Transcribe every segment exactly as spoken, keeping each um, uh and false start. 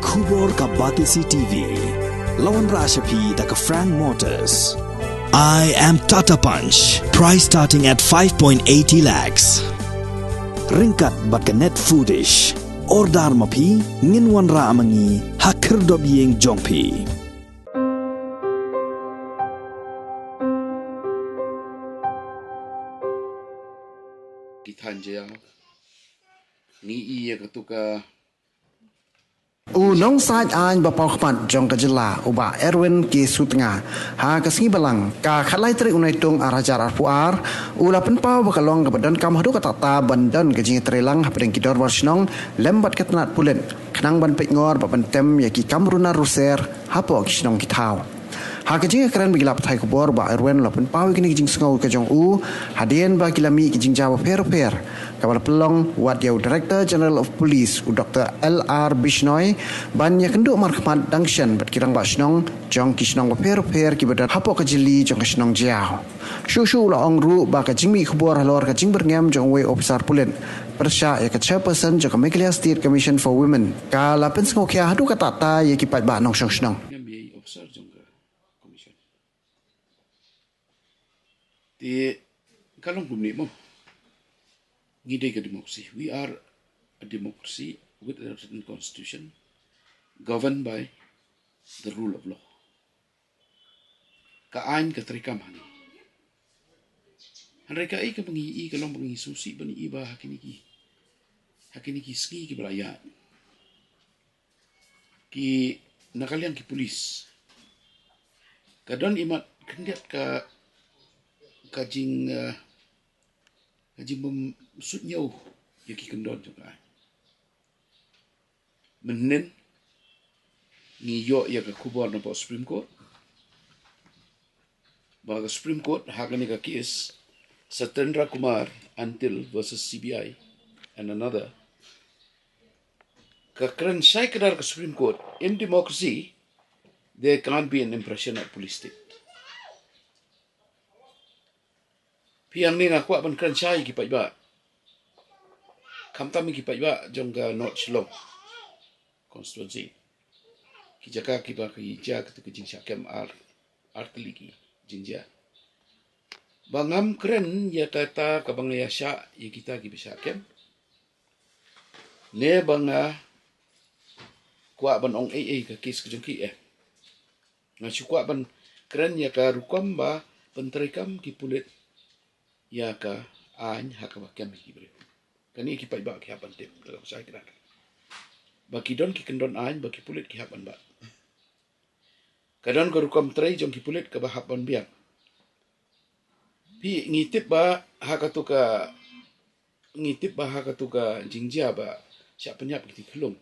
Khubor ka Batesi T V. La wanrah sha phi da ka Frank Motors. I am Tata Punch. Price starting at five point eighty lakhs. Ryngkat bad ka Net Foodish. Order ma phi, ngin wanrah ma ngi ha khyrdop ïing jong phi. Ki than jia. Ngi ïa ka tuka. U nongsaid aiñ ba paw khmat jong ka jylla, u Bah Erwin K Sutnga, ha ka sngi Balang, ka khatlai tarik u Naitung ar hajar arphew ar, u la pynpaw ba ka long kaba donkam haduh katta katta ban don ka jingïatreilang hapdeng ki dorbar shnong lem bad ka tnat pulit, khnang ban peit ngor bad ban tem ïa ki kam runar ruser hapoh ki shnong ki thaw. Ha ka jingïakren bad ki lad pathai khubor, Bah Erwin u la pynpaw ïa kane ka jingsngew ka jong u hadien ba ki la mih ki jingjia bapher bapher, kaba la pynlong wat ïa u Director General of Police, u Doktor L R Bishnoi, ban ïakynduh markhmat dang shen bad ki rangbah shnong jong ki shnong bapher bapher kiba don hapoh ka jylliew jong ka shnong Jaïaw. Shuh shuh u la ong ruh ba ka jingmih khubor halor ka jingbyrngem jong uwei u ophisar pulit pyrshah ïa ka Chairperson jong ka Meghalaya State Commission for Women, ka la pynsngewkhia haduh katta katta ïa ki paidbah nongshong shnong. Ngam ïa i ophisar jong ka commission. Te ka long kumne mo. Ngi dei ka democracy. We are a democracy with a written constitution governed by the rule of law. Ka aiñ ka treikam ha ngi. Hynrei kaei kaba ngi ïohi ka long ba ngi sngewsih ban ïohi ba ha kine ki, ha kine ki sngi kiba la ïaid, ki na ka liang ki pulit ka don imat khyndiat ka, ka jing, eh, ka jingbym suidñiew ïa ki kyndon jong ka aiñ. Mynhynnin ngi ïoh ïa ka khubor na poh Supreme Court ba ka Supreme Court ha kane ka case Satendra Kumar Antil versus C B I and another, ka kren shai kdar ka Supreme Court, in democracy there can't be an impression of police state. Phi ong ne nga kwah ban kren shai ki paidbah, khamtam ki paidbah jong ka North Shillong constituency, ki jaka kiba ki jia katu ki jingshah kem ar, ar tylli ki jingjia. Ba ngam kren ïa kata kaba nga ïa shah ïa kita kiba shah kem, ne ba nga kwah ban ong ei ei ka case ka jong ki, eh. Nga shu kwah ban kren ïa ka rukom ba pyntreikam ki pulit ïa ka aiñ ha kaba kem ïa ki briew. Kane ki paidbah ki hap ban tip, ka long shai kdar ba ki don ki kyndon aiñ ba ki pulit ki hap ban bat. Ka don ka rukom trei jong ki pulit kaba hap ban biang. Phi, ngi tip ba ha katu ka, ngi tip ba ha katu ka jingjia ba shah pynïap kiti khyllung,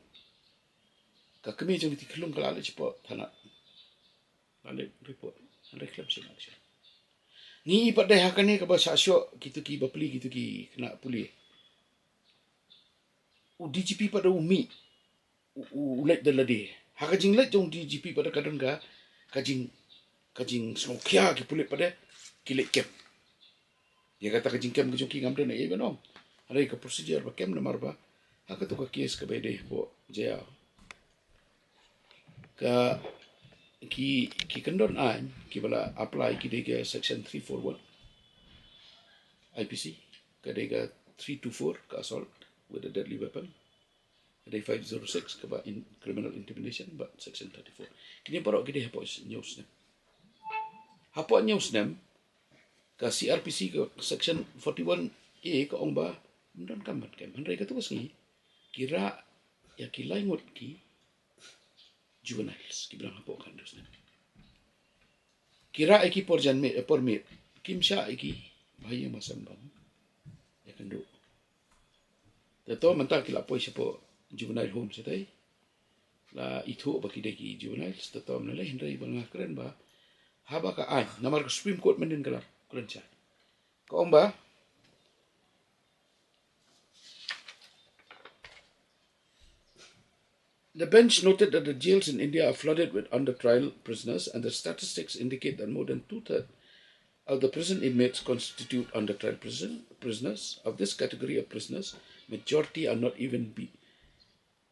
ka kmie jong kiti khyllung ka la leit shapoh thana, la leit report, la leit khlem shim action. Ngi i pat de ha kane kaba shah shoh kitu ki bapli, kitu ki khynnah pule, u D G P pat de u mih, u, u, u leit da lade. Ha ka jingleit jong D G P pat de ka don ka, ka jing, ka jingsngewkhia, ki pulit pat de ki leit kem. Ïa kata ka jingkem ka jong ki ngam don ei ei ban ong. Hynrei ka procedure ba kem namar ba ha katu ka case kaba dei hapoh Jaïaw, ka, ki, ki kyndon aiñ kiba la apply ki dei ka section three four one I P C, ka dei ka three two four ka assault with a deadly weapon, ka dei five zero six kaba in, criminal intimidation bad section thirty-four. Kine baroh ki dei hapoh hynñiew snem. Hapoh hynñiew snem, ka C R P C ka section forty-one A ka ong ba ym donkam ban kem. Hynrei katu ka sngi ki rah ïa ki lai ngut ki juveniles kiba dang hapoh ka hynñiew snem. Ki rah ïa ki por janmiet, eh, por miet, kim shah ïa ki ba ha ïing ba sem ban ïakynduh. Te to mynta ki la poi shapoh juvenile home shatai. La ithuh ba ki dei ki juveniles, te to mynta lei, hynrei ba nga kren ba haba ka aiñ, namar ka Supreme Court mynnin ka la kren shai, ka ong ba The bench noted that the jails in India are flooded with under trial prisoners, and the statistics indicate that more than two thirds of the prison inmates constitute under trial prison, prisoners. Of this category of prisoners, majority are not even be,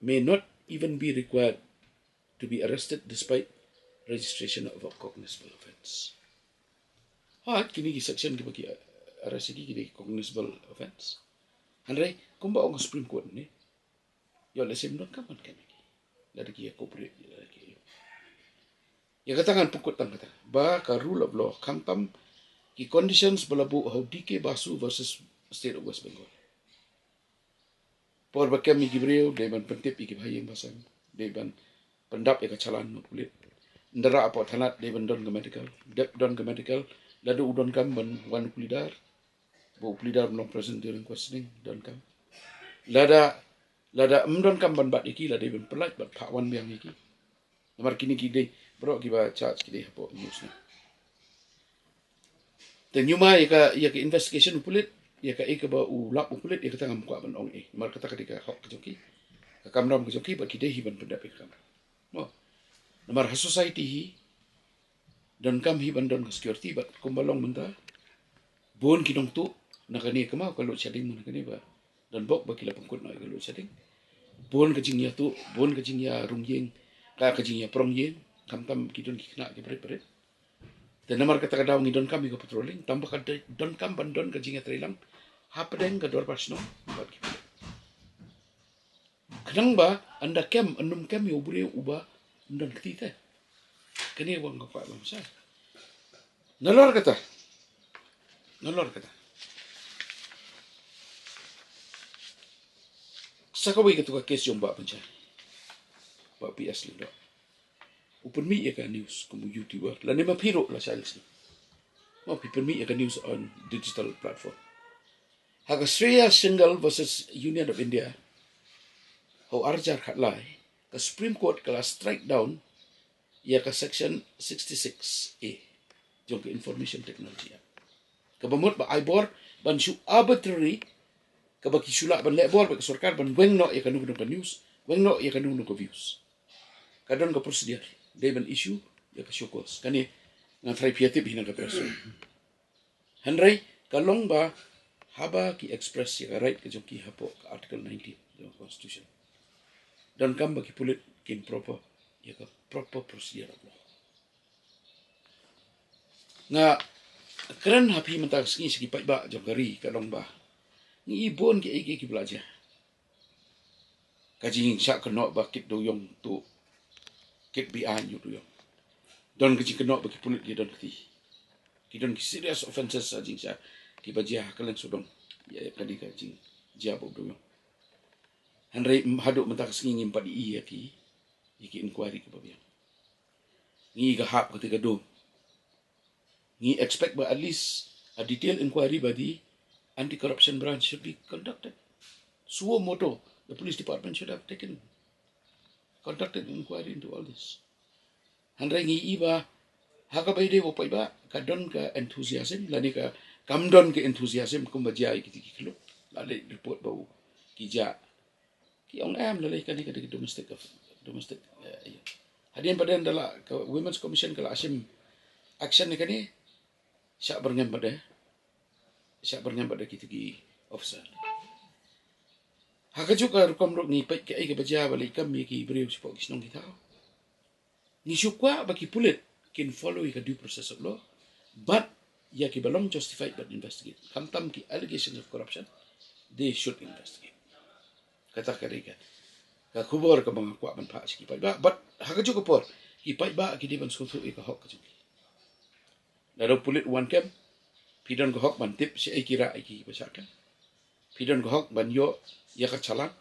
may not even be required to be arrested despite registration of a cognizable offence. Ha, kine ki section kiba ki arrest ïa ki, kine ki cognizable offence. Hynrei kumba ong Supreme Court ne, ïoh lehse ym donkam ban kem ïa ki lada ki ïa cooperate, lada ki ïa, ïa kata ngan pynkut tang kata ba ka rule of law, khamtam ki conditions ba la buh ha u D K Basu versus State of West Bengal. Por ba kem ïa ki briew, dei ban pyntip ïa ki bahaïing bahasem, dei ban pyndap ïa ka challan na u pulit. Ynda rah hapoh thanat, dei ban don ka medical, dep don ka medical. Lada u donkam ban wan u plie dar, ba u plie dar ban long present during questioning, donkam. Lada, lada ym donkam ban bat ïa ki, la dei ban pyllait bad phah wan biang ïa ki. Namar kine ki dei baroh kiba charge ki dei hapoh news ne. Te hynñiew ma ïa ka, ïa ka investigation u pulit, ïa kaei kaba u lap u pulit, ïa kata ngam kwah ban ong ei. Namar kata ka dei ka hok ka jong ki, ka kamram ka jong ki, bad ki dei hi ban pyndep ïa ka kamram. Mo. Namar ha society hi donkam hi ban don ka security, bad kumba long mynta, bun ki nongtuh na kane, kumba ka load shedding mynta kane ba don bok ba ki la pynkut noh ïa ka load shedding. Bun ka jingïatuh, bun ka jingïarung ïing, ka, ka jingïaprong ïing, khamtam ki don ki khynnah ki barit barit. Te namar kata ka daw ngi donkam ïa ka patrolling, tang ba ka dei, donkam ban don ka jingïatreilang hapdeng ka dorbar shnong bad ki pulit. Khnang ba ynda kem, ynnym kem ïa u briew uba ym don kti te. Kane wan ka kwah ban sa. Nalor kata. Nalor kata. Sa kawei katu ka case jong Bah Pynshai, Bah P S Lyngdoh. U pynmih ïa ka news kum u YouTuber. Lane ma phi ruh la shah listen. Ma phi pynmih ïa ka news on digital platform. Ha ka Shreya Shingal versus Union of India, ha u ar hajar khatlai, ka Supreme Court ka la strike down ïa ka section sixty-six A jong ka Information Technology Act, kaba mut ba ai bor ban shu arbitrary, kaba ki shu lah ban leh bor bad ka sorkar ban weng noh ïa kano kano ka news, weng noh ïa kano kano ka views. Ka don ka procedure, dei ban issue ïa ka show cause. Kane ngan try phi ïa tip hi na ka press. Hynrei ka long ba haba ki express ïa ka right ka jong ki hapoh ka Article nineteen jong ka Constitution, donkam ba ki pulit kin proper ïa ka proper procedure of law. Nga kren ha phi mynta ka sngi sha ki paidbah jong ka ri, ka long ba ngi i bun kiei kiei kiba la jia. Ka jingshah kynnoh ba kit dewïong tuh, kit biang ïa u dewïong. Don ka jingkynnoh ba ki pulit ki don kti, ki don ki serious offences ha jingshah kiba jia ha kylleng sawdong ïa kane ka jingjia ba u dewïong. Hynrei haduh mynta ka sngi ngim pat i ïa ki, ïa ki inquiry kaba biang. Ngi ka hap kata ka dum. Ngi expect ba at least a detailed inquiry by the anti-corruption branch should be conducted. Suo motu, the police department should have taken, conducted an inquiry into all this. Hynrei ngi i ba ha kaba ïadei bad paidbah ka don ka enthusiasm, lane ka kam don ka enthusiasm kumba jia ïa ki, ki khluk. La leit report ba u ki jia, ki ong em, la leit kane ka dei ka domestic, domestic, eh, ïa. Hadien ba den da la ka Women's Commission ka la shim action ïa kane, shah byrngem bad da, shah byrngem bad da kito ki officer. Ha kajuh ka rukom ruh ngi peit kaei kaba jia ba leit kam ïa ki briew shapoh ki shnong ki thaw. Ngi shu kwah ba ki pulit kin follow ïa ka due process of law, bad ïa kiba long justified bad investigate. Khamtam ki allegations of corruption, they should investigate. Kata ka dei ka, ka khubor kaba nga kwah ban phah sha ki paidbah. Bad ha kajuh ka por ki paidbah ki dei ban sngewthuh ïa ka hok ka jong ki. Lada u pulit u wan kem, phi don ka hok ban tip shaei ki rah ïa ki ba shah kem. Phi don ka hok ban ïoh ïa ka challan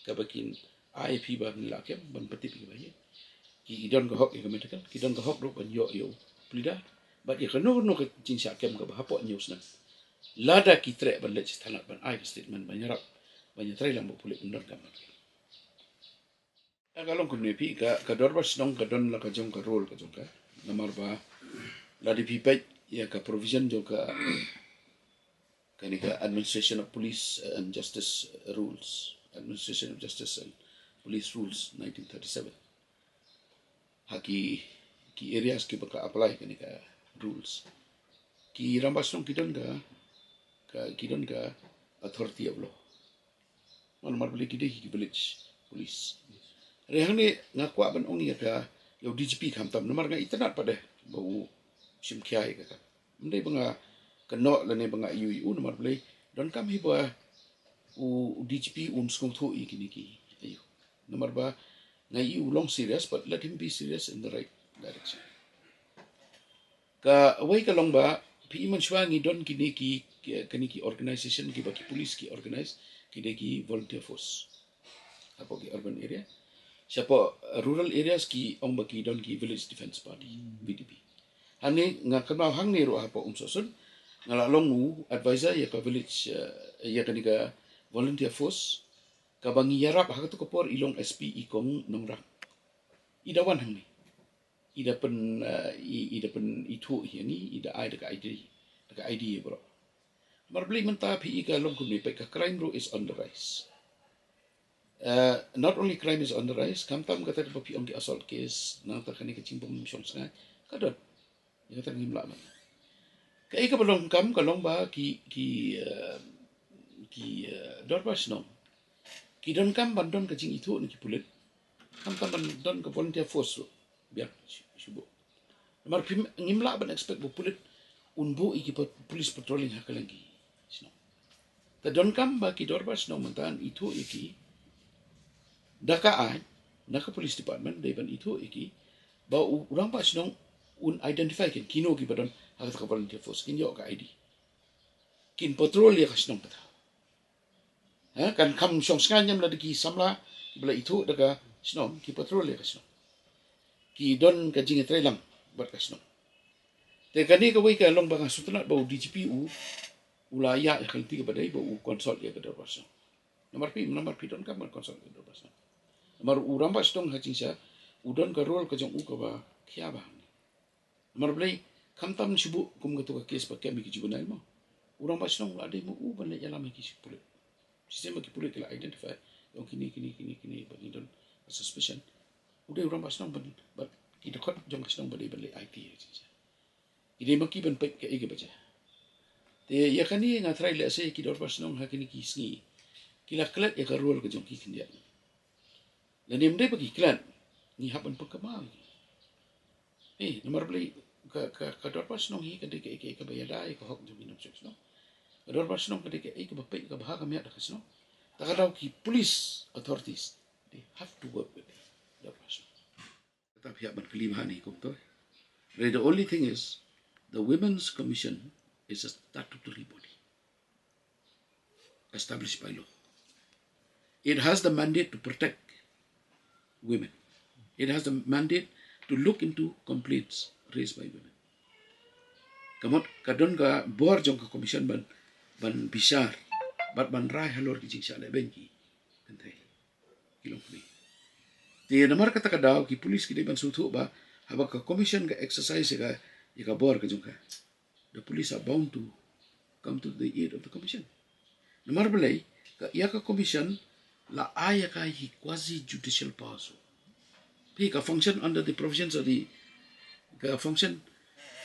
kaba kin ai ïa phi ban lah kem, ban pyntip ïa ki ba ïa. Ki don ka hok ïa ka medical, ki don ka hok ruh ban ïoh ïa u plie dar. Bad ïa kano kano ka jingshah kem kaba hapoh hynñiew snem, lada ki treh ban leit sha thanat ban ai ka statement, ban ïarap, ban ïatreilang bad u pulit, ym donkam ban kem. Ka long kumne phi, ka, ka dorbar shnong ka don la ka jong ka role ka jong ka. Namar ba lada phi peit ïa ka provision jong ka, kane ka Administration of Police and Justice Rules, Administration of Justice and Police Rules nineteen thirty-seven. Ha ki, ki areas kiba ka apply kane ka rules, ki rangbah shnong ki don ka, ka, ki don ka authority of law. Namar balei ki dei ki village police. Re hangne nga kwah ban ong ïa ka, ïa u D G P khamtam, namar nga itynnad pat de ba u shim khia ïa ka kam. Ym dei ba nga kynnoh lane ba nga ïu ïu, namar balei, donkam hi ba u, u D G P un sngewthuh ïa kine ki, ïa u. Namar ba nga ïu u long serious, but let him be serious in the right direction. Kawei ka long ba, phi i mynshuwa ngi don kine ki, ki, kine ki organization kiba ki police ki organize, ki dei ki volunteer force hapoh ki urban area. Shapoh, uh, rural areas ki ong ba ki don ki village defense party, V D P. Hangne nga kynmaw hangne ruh hapoh Umsohsun, nga la long u advisor ïa ka village, uh, ïa kane ka volunteer force, kaba ngi ïarap ha kato ka por i long S P i Kong Nongrang. I da wan hangne. I da pyn, uh, i, i da pynithuh ïa ngi, i da ai da ka I D, da ka I D ïa baroh. Namar balei mynta phi i ka long kumne, peit ka crime ruh is on the rise. Uh, not only crime is on the rise, khamtam kata kaba phi ong ki assault case, nangta kane ka jingbym shong sngewsih, ka don. Ïa kata ngim lah ban. Kaei kaba long kam, ka long ba ki, ki, uh, ki, uh, dorbar shnong ki donkam ban don ka jingithuh na ki pulit. Khamtam ban don ka volunteer force ruh. Biang, shu-, shuh. Namar phim, ngim lah ban expect ba u pulit un buh ïa ki pat-, police patrolling ha kylleng ki shnong. Te donkam ba ki dorbar shnong mynta yn ithuh ïa ki da ka aiñ, na ka police department dei ban ithuh ïa ki ba u, u rangbah shnong un identify kin, kino kiba don ha kata ka volunteer force, kin ïoh ka I D. Kin patrol ïa ka shnong kata. Ha, kan kham shong sngewsih lada ki samla kiba la ithuh da ka shnong ki patrol ïa ka shnong. Ki don ka jingïatreilang bad ka shnong. Te kane kawei ka long ba nga sngewtynnad ba u D G P u, u la ïa, ïa ka lynti kaba dei ba u consult ïa ka dorbar shnong. Namar phi, namar phi donkam ban consult ïa ka dorbar shnong. Namar u rangbah shnong ha jingshisha u don ka role ka jong u kaba khia bha hangne. Namar balei, khamtam shuh kum kato ka case ba kem ïa ki juvenile mo. U rangbah shnong u la dei mo u ban leit ïalam ïa ki sha pulit. Shisien ba ki pulit ki la identify, ong kine, kine, kine, kine ba ngi don suspicion. U dei u rangbah shnong ban, ban, ki dkhot jong ka shnong ba dei ban leit I T ïa ka jingshisha. Ki dei ma ki ban peit kaei kaba jia. Te ïa kane nga tharai lehse ki dorbar shnong ha kine ki sngi ki la klet ïa ka role ka jong ki khyndiat. Lane ym dei ba ki klet, ngi hap ban pynkynmaw ïa ki. Eh, namar balei ka, ka, ka dorbar shnong hi ka dei kaei kaei kaba ïada ïa ka hok jong ki nongshong shnong. Ka dorbar shnong ka dei kaei kaba peit ïa ka bha ka miat da ka shnong. Ta ka daw ki police authorities, they have to work with the dorbar shnong. Kata phi hap ban kylli bha ne kumto. Re, the only thing is, the Women's Commission is a statutory body established by law. It has the mandate to protect women. It has the mandate to look into complaints raised by women. Ka mut ka don ka bor jong ka commission ban, ban bishar bad ban rai halor ki jingshah lehbeiñ ki kynthei. Ki long kmie. Te namar kata ka daw ki police ki dei ban sngewthuh ba haba ka commission ka exercise ïa ka, ïa ka bor ka jong ka, the police are bound to come to the aid of the commission. Namar balei, ka, ïa ka commission la ai ïa ka hi quasi judicial powers. Phi, ka function under the provisions of the, ka function,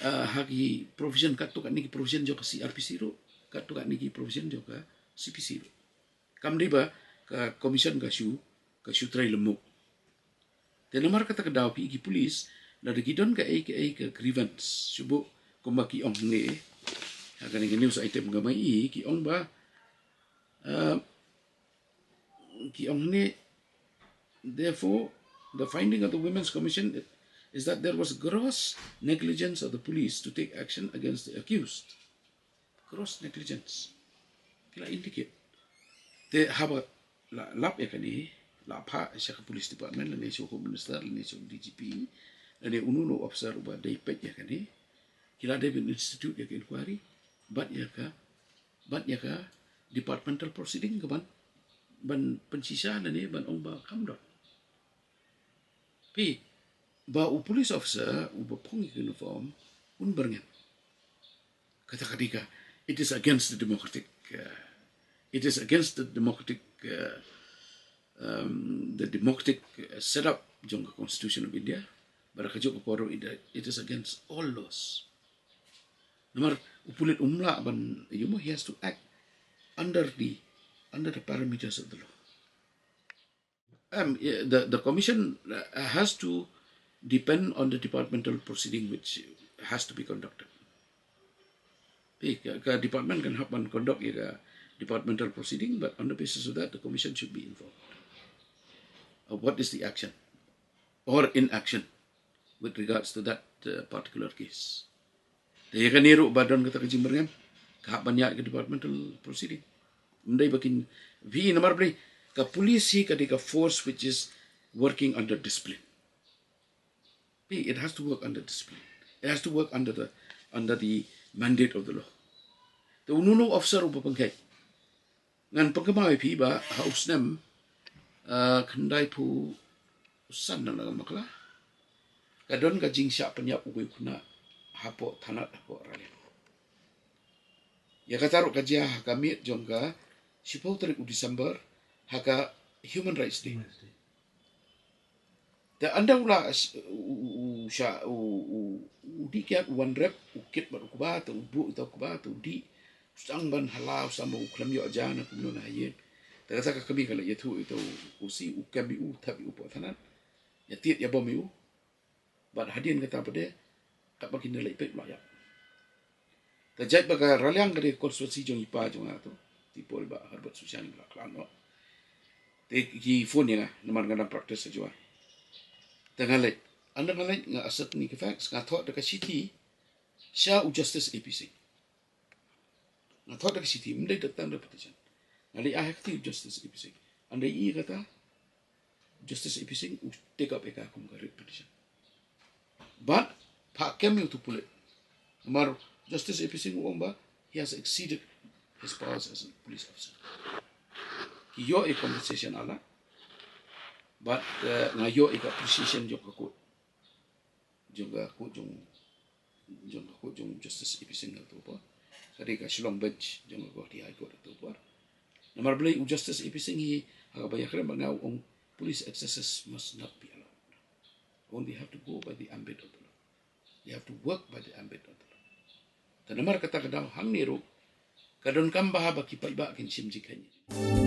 uh, ha ki provision katto katne ki provision jong ka C R P C ruh, katto katne ki provision jong ka C P C ruh. Kam dei ba ka commission ka shu, ka shu trei lymmuk. Te namar kata ka daw phi i ki police, lada ki don kaei kaei ka grievance, shu buh kumba ki ong hangne. Ha kane ka news item kaba i ki ong ba, uh, ki ong hangne, therefore, the finding of the Women's Commission is that there was gross negligence of the police to take action against the accused. Gross negligence. Ki la indicate. Te haba la lap ïa kane, la phah sha ka police department, lane sha u Home Minister, lane sha u D G P, lane uno uno u officer uba dei peit ïa kane, ki la dei ban institute ïa ka inquiry, bad ïa ka, bad ïa ka departmental proceeding ka ban, ban pynshisha lane ban ong ba kam don. Phi, ba u police officer uba phong ïa ka uniform un byrngem. Kata ka dei ka, it is against the democratic, uh, it is against the democratic, uh, um, the democratic, uh, setup jong ka Constitution of India. Bad ha kajuh ka por ruh it, it is against all laws. Namar u pulit um lah ban, you know, he has to act under the, under the parameters of the law. Um, yeah, the, the commission uh, has to depend on the departmental proceeding which has to be conducted. Phi, ka, ka department kan hap ban conduct ïa ka departmental proceeding, but on the basis of that, the commission should be informed of what is the action or inaction with regards to that uh, particular case. Te ïa kane ruh ba don kata ka jingmyrngem, ka hap ban ïaid ka departmental proceeding. Ym dei ba kin, phi, namar balei, ka police hi ka dei ka force which is working under discipline. Phi, it has to work under discipline. It has to work under the, under the mandate of the law. Te uno uno u officer uba pynkheiñ, ngan pynkynmaw ïa phi ba ha u snem uh, khyndai phew san na ka bakla, ka don ka jingshah pynïap uwei u khynnah hapoh thanat hapoh Raliang. Ïa kata ruh ka jia ha ka miet jong ka shiphew tarik u December, ha ka Human Rights Day. Te ynda u la s-, u, u, u, sha, u, u, u dih kiad, u wan rep, u kit bad u kba, te u buh ïa uta u kba, te u dih, u sdang ban hala, u sdang ban, u khlem ïoh ja na kumno na ha ïing. Te kata ka kmie ka la ïathuh ïa uta u, u si, u kem ïa u, thep ïa u hapoh thanat, ïa tied ïa bom ïa u. Bad hadien kata pat de, katba kin da leit peit u la ïap. Te jait ba ka Raliang ka dei ka constituency jong i pa jong nga, to, i pa i Bah Herbert Susiani ba la khlad noh. Te ki phone ïa nga, namar nga dang practice ha Jowai. Te nga leit, ynda nga leit, nga assert ïa ki facts, nga thoh da ka shithi sha u Justice A P Singh. Nga thoh da ka shithi, ym dei da tang da petition. Nga leit ai ha ka kti u Justice A P Singh. Ynda i kata, Justice A P Singh u take up ïa ka kum ka writ petition. But phah kem ïa uto u pulit. Namar Justice A P Singh u ong ba he has exceeded his powers as a police officer. Ki ïoh ïa compensation, ala, but uh, nga ïoh ïa ka appreciation jong ka court, jong ka court jong, jong ka court jong Justice A P Singh ha kato ka por. Ka dei ka Shillong bench jong ka Guwahati High Court ha kato ka por. Namar balei? U Justice A P Singh hi ha kaba ïakren bad nga u ong, police excesses must not be allowed. Only have to go by the ambit of the law. They have to work by the ambit of the law. Te namar kata ka daw hangne ruh ka donkam bha ba ki paidbah kin shim jingkheiñ.